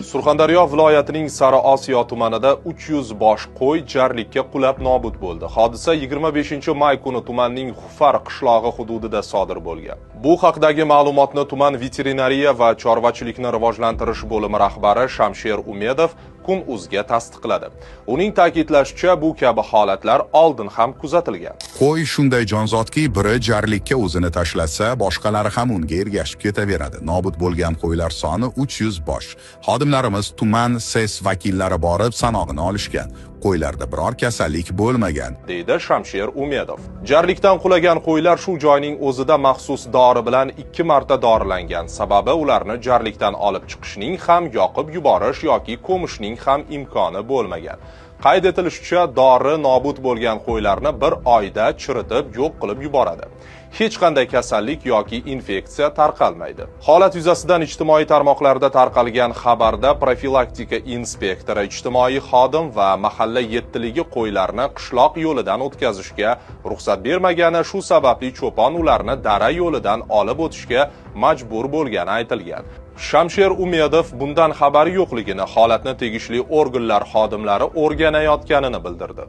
Surxondaryo viloyatining Sariosiyo tumanida 300 bosh qo'y jarlikka qulab nobud bo'ldi. Hodisa 25-may kuni tumanning Xufar qishlog'i hududida sodir bo'lgan. Bu haqdagi ma'lumotni tuman veterinariya va chorvachilikni rivojlantirish bo'limi rahbari Shamsher Umedov Kun.uzga tasdiqladi. Uning ta'kidlashicha, bu kabi holatlar oldin ham kuzatilgan. Qo'y shunday jonzotki, biri jarlikka o'zini tashlasa, boshqalari ham unga ergashib ketaveradi. Nobud bo'lgan qo'ylar soni 300 bosh. Xodimlarimiz tuman SES vakillari borib sanog'ini olishgan. Qo'ylarda biror kasallik bo'lmagan, deydi Shamsher Umedov. Jarlikdan qulagan qo'ylar shu joyning o'zida maxsus dori bilan 2 marta dorilangan. Sababi ularni jarlikdan olib chiqishning ham, yoqib yuborish yoki ko'mishning ham imkoni bo'lmagan. Qayd etilishicha, dori nobud bo'lgan qo'ylarni bir oyda chiritib yo'q qilib yuboradi. Hech qanday kasallik yoki infeksiya tarqalmaydi. Holat yuzasidan ijtimoiy tarmoqlarda tarqalgan xabarda profilaktika inspektori, ijtimoiy xodim va mahalla yettiligi qo'ylarni qishloq yo'lidan o'tkazishga ruxsat bermagani, shu sababli cho'pon ularni dara yo'lidan olib o'tishga majbur bo'lgani aytilgan. Shamsher Umedov bundan xabari yo'qligini, holatni tegishli organlar xodimlari o'rganayotganini bildirdi.